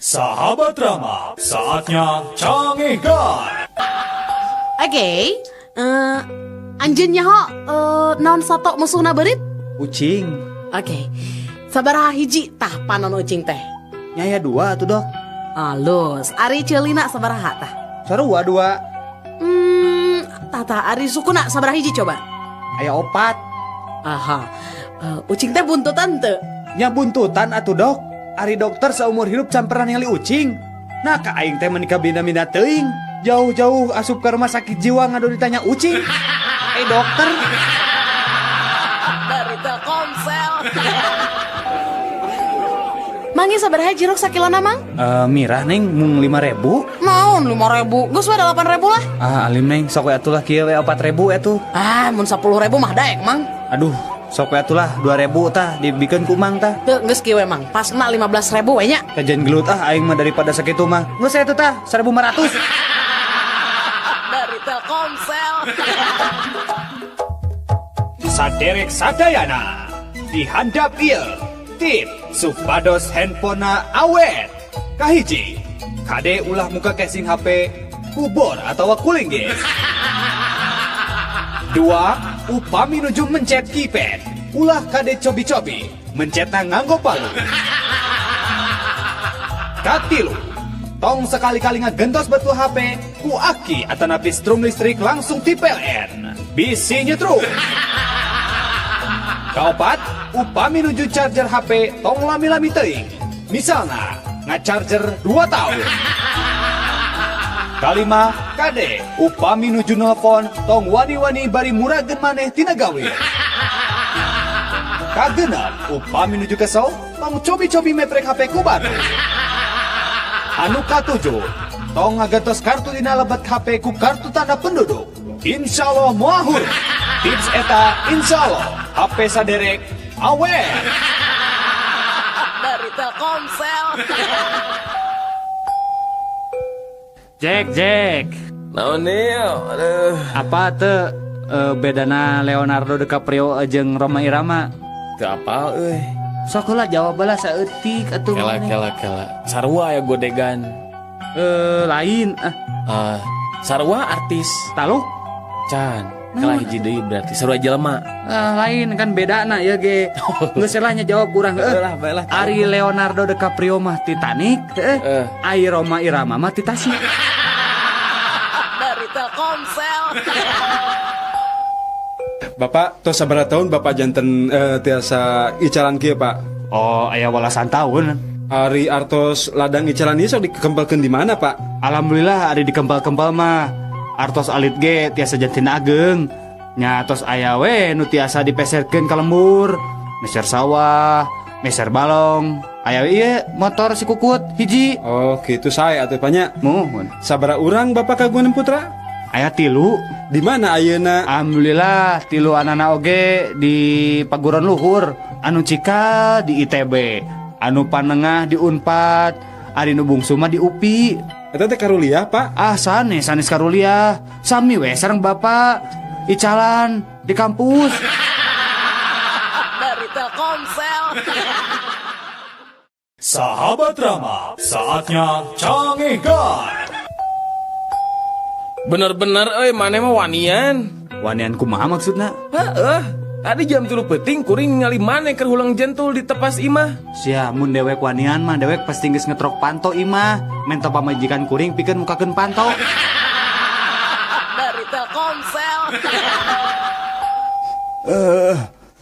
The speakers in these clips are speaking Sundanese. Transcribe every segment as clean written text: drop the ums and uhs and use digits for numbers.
Sahabat Rama, saatnya Cangehgar. Oke, anjeun nyaho naon sato musuhna beurit? Ucing. Oke. Sabaraha hiji tah panon ucing teh? Nya aya dua atuh, Dok. Alus, ari ceulina sabaraha tah? Sarua dua. Tah tah ari sukuna sabaraha hiji coba? Aya opat. Aha. Ucing teh buntutan teu? Nya buntutan atuh, Dok. Ari dokter seumur hidup can pernah ningali ucing. Nah, ka aing teh meni kabina-bina teuing. Jauh-jauh asup ke rumah sakit jiwa ngadu ditanya ucing. Eh, dokter. Dari Telkomsel. Mang ieu sabaraha jeruk sakilona, Mang? Mirah, Neng, mung 5.000. Naon 5.000? Geus we 8.000 lah. Ah, alim, Neng, sok we atuh lah kieu we 4.000 atuh. Ah, mun 10.000 mah daek, Mang. Aduh, sok we atuh lah 2.000 tah dibikeun ku Mang tah. Teu, geus kieu we, Mang. Pasna 15.000 we nya. Kajian gelut ah aing mah daripada sakitu mah. Geus atuh tah 1.500. Dari Telkomsel. Saderek sadayana, di handap ieu tip supados handphonena awet. Kahiji, kade ulah muka casing HP ku bor atau cooling gas. Dua, upami nuju mencet keypad, ulah kade cobi-cobi mencetna nganggo palu. Katilu, tong sekali-kali ngagentos batu HP ku aki atanapi strum listrik langsung ti PLN. Bisi nyetrum. Kaopat, upami nuju charger HP tong lami-lami teuing. Misalna, ngacharger 2 tahun. Kalima, kade, upami nuju nelpon tong wani-wani bari murageun maneh tina gawe. Kagenep, upami nuju kesel tong cobi-cobi meprek HP ku batu. Anu katujuh, tong ngagentos kartu dina lebet HP ku kartu tanda penduduk. Insya Allah moal. Tips eta insya Allah HP saderek awet. Dari Telkomsel. Jack, Jack. Naon nih? Aduh. Apa tuh bedana Leonardo DiCaprio jeung Rhoma Irama? Teu apal euy. Sok lah jawab lah saeutik atuh. Kela kela kela. Sarua ya godegan. Lain ah. Sarua artis. Taluk? Can. Kela hiji deui berarti sarua jelema. Lain kan bedana ya ge. Geus lah nya jawab kurang heuh. Lah, bae lah. Ari Leonardo DiCaprio mah Titanic, heuh. Ari Rhoma Irama mah ti Tasik. Dari Telkomsel. Bapak, tos sabaraha tahun Bapak janten tiasa icalan kieu, Pak? Oh, aya walasan tahun. Ari artos ladang icalan ieu sok dikempelkeun di mana, Pak? Alhamdulillah ari dikempel-kempel mah artos alit ge tiasa janten ageng. Nya tos aya we nu tiasa dipeserkeun ka lembur, meser sawah, meser balong. Aya we ieu motor si kukut hiji. Oh, kitu sae atuh, Pak, nya. Muhun. Sabaraha urang Bapak kagungan putra? Aya 3. Di mana ayeuna? Alhamdulillah 3 anana oge di paguron luhur, anu cikal di ITB, anu panengah di Unpad, ari nu bungsu mah di UPI. Eta teh karuliah, Pak? Ah, sanes, sanes karuliah. Sami we sareng Bapak icalan di kampus. Dari Telkomsel. Sahabat Rama, saatnya Cangehgar. Bener-bener euy maneh mah wanian. Wanian kumaha maksudna? Heeh. Tadi jam 3 peuting kuring ningali maneh keur hulang jentul di tepas imah. Sia, mun dewek wanian mah dewek pasti geus ngetrok panto imah. Mento pamajikan kuring pikeun mukakeun panto. Dari Telkomsel.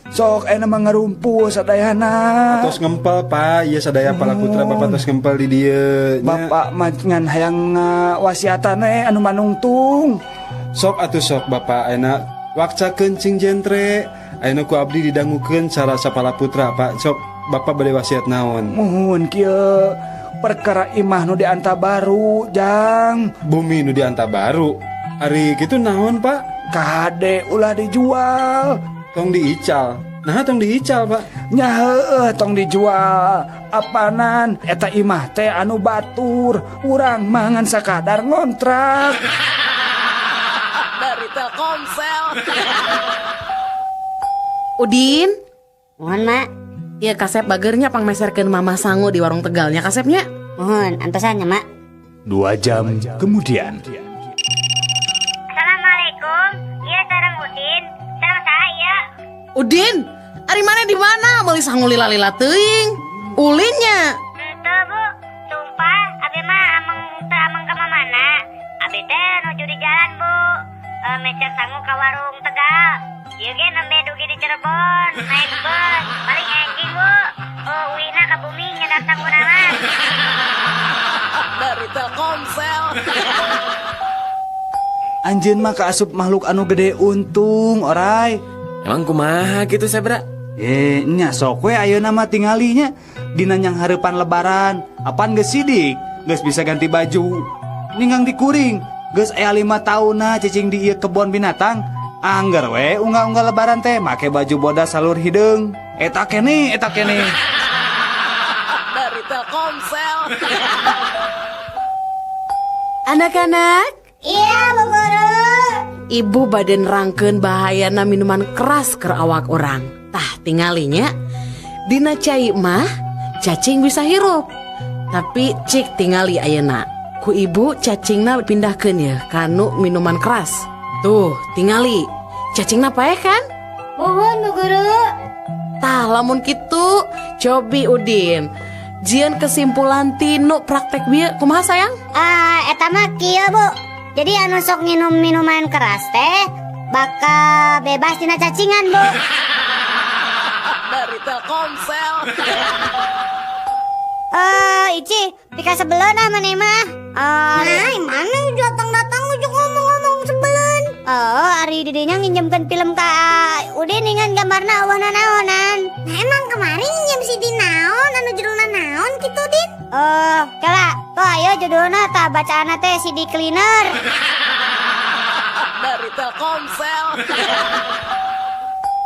Sok enak mah ngarumpul sadayana. Tos ngempel, Pak. Ieu sadaya pala putra Bapak tos ngempel di dieu nya. Bapak mah ngan hayang wasiatan anu manungtung. Sok atuh sok Bapak ayeuna wakcakeun cing jentre. Ayeuna ku abdi didangukeun cara sapala putra, Pak. Sok Bapak bade wasiat naon? Muhun kieu perkara imah nu dianta baru, Jang. Bumi nu dianta baru. Ari kitu naon, Pak? Kade ulah dijual. Tong diical. Nah, tong diical, Pak. Nya heueuh tong dijual. Apanan eta imah teh anu batur, urang mah ngan sakadar ngontrak. Dari Telkomsel. Udin, Mohon, Mak. Iya kasep bagernya pangmeserkeun mama sangu di warung Tegalnya kasepnya. Mohon antosan nya, Mak. 2 jam kemudian. Assalamualaikum. Iya sareng Udin. Sareng saya. Udin, ari mana di mana? Meuli sangu lila-lila teuing. Ulinnya. Henteu, Bu. Sumpah, abi mah ameng teu ameng ka mana. Abi teh nuju di jalan, Bu. Mecer sangu ka warung Tegal. Ieu ge nembe dugi di Cirebon, naik bus, paling enjing, Bu. Oh, uihna ka bumi nyedak sanguna mah. Dari Telkomsel. Anjeun mah kaasup makhluk anu gede untung, orai. Emang kumaha gitu Sebra? Nya sok we ayeuna mah tingalinya dina nyang hareupan lebaran. Apan geus sidik, geus bisa ganti baju. Ninggang dikuring, geus aya 5 taunna cicing di ieu kebon binatang. Angger we unggal-unggal lebaran teh make baju bodas salur hideung. Eta keneh, eta keneh. Dari Telkomsel. Anak-anak. Iya, Bu Guru. Ibu bade nerangkeun bahayana minuman keras keur awak urang. Tah tingalinya dina cai mah cacing bisa hirup. Tapi cik tingali ayeuna. Ku ibu cacingna pindahkeun ya kanu minuman keras. Tuh tingali cacingna paeh kan? Mohon Bu Guru. Tah lamun kitu cobi Udin. Jieun kesimpulan tinu praktek bieu kumaha sayang? Eta mah kieu Bu. Jadi anu sok nginum minuman keras teh bakal bebas tina cacingan, Bu. Dari Telkomsel. Ici, pika sebeleun ah maneh mah. Nah, mana datang-datang ujuk ngomong-ngomong sebeleun. Oh, ari didinya nginjemkeun film ka Udin ningan gambarna eueuh nanaonan. Nah, emang kemarin nginjem CD naon anu judulna naon kitu, Din? Oh, kala. Tuh ayo judulna tah bacaanna teh CD cleaner. Dari Telkomsel.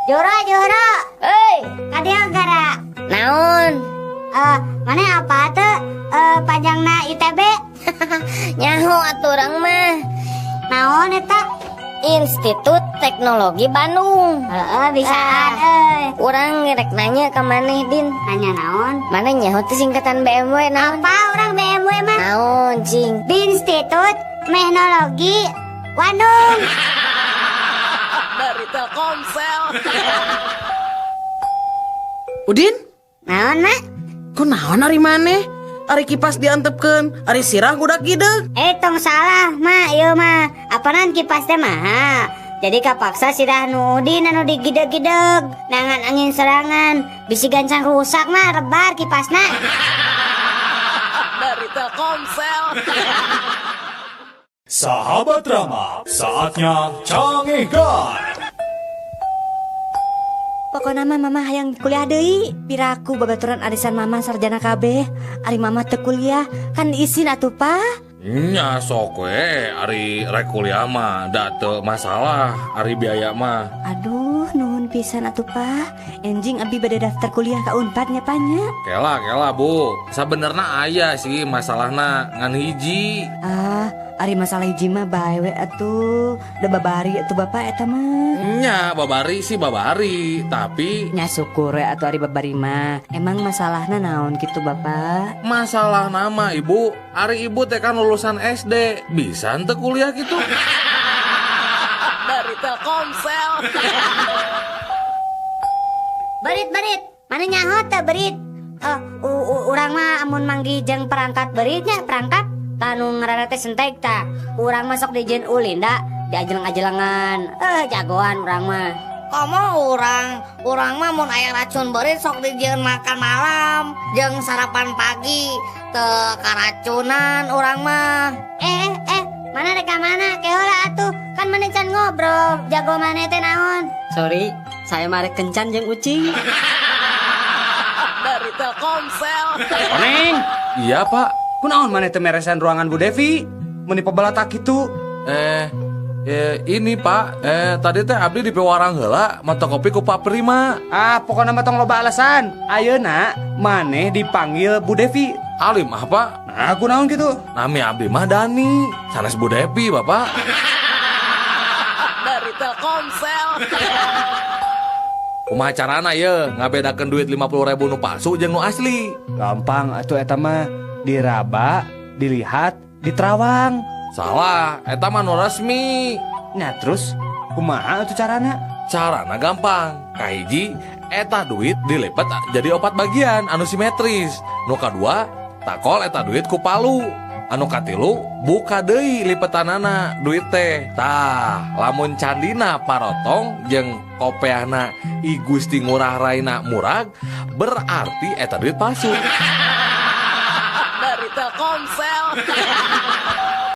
Jora, Jora. Hei, kadieu gara. Naon? Mana apa tuh panjangna ITB? Nyaho atuh urang mah. Naon eta? Institut Teknologi Bandung. Heeh, bisaan euy. Urang rek nanya ka maneh, Din. Nanya naon? Maneh nyaho teh singkatan BMW naon? Apa urang BMW mah? Naon, cing? Institut Teknologi Bandung. Dari Telkomsel. Udin? Naon, Mak? Ku naon ari maneh? Ari kipas diantepkeun, ari sirah gudak gideug. Tong salah, Mak, ieu mah. Apanan kipas teh mahal. Jadi kapaksa sirah nu Udin anu digideg-gideg, nangan angin serangan, bisi gancang rusak mah rebar kipasna. Dari Telkomsel. Sahabat Rama, saatnya canggihkan. Pokokna mah mama hayang kuliah deui. Piraku babaturan arisan mama sarjana kabeh. Ari mama teu kuliah kan isin atuh pa. Nya sok we ari rek kuliah mah da teu masalah ari biaya mah. Aduh nuhun pisan atuh pa. Enjing abi bade daftar kuliah ka Unpad nya pa nya. Kela kela Bu, sabenerna aya sih masalahna ngan hiji. Ah, ari masalah hiji mah bae we atuh. Da babari atuh bapak eta mah. Nya babari sih babari, tapi nya syukur we atuh ari babari mah. Emang masalahna naon kitu bapak? Masalah nama ibu, ari ibu teh kan lulusan SD, bisa henteu kuliah gitu. Dari Telkomsel. Berit-berit, mana nyaho teh berit? Urang mah amun manggih jeung perangkat beritnya, perangkat tanu ngaranna teh sentek ta. Urang masuk di jeung ulin da, diajeleng-ajelengan. Jagoan urang mah. Komo urang mah mun aya racun beurit sok dijieun makan malam jeung sarapan pagi, teu karacunan urang mah. Mana rek ka mana? Kehola atuh, kan maneh can ngobrol, jago maneh teh naon? Sorry, saya mah rek kencan jeung ucing. Dari Telkomsel. Koneng. Iya, Pak. Kunaon maneh teu meresan ruangan Bu Devi? Meuni pabalatak kitu. Ini Pak, tadi teh abdi di pewarang heula mata kopi ku Pak Prima. Ah, pokona mah tong loba alasan. Ayeuna maneh dipanggil Bu Devi. Alim ah, Pak. Nah, kunaon kitu? Nami abdi mah Dani, sanes Bu Devi, Bapak. Dari Telkomsel. Kumaha carana ye ngabedakeun duit 50.000 nu palsu jeung nu asli? Gampang atuh eta mah. Diraba, dilihat, diterawang. Salah, eta mah nu resmi. Nah terus kumaha atuh carana? Carana gampang. Kahiji, eta duit dilipat jadi opat bagian anu simetris. Nu kadua, takol eta duit ku palu. Anu katilu, buka deui lipetanana duit teh. Tah, lamun candina parotong jeung kopeahna I Gusti Ngurah Raina murag, berarti eta duit palsu. Dari Telkomsel.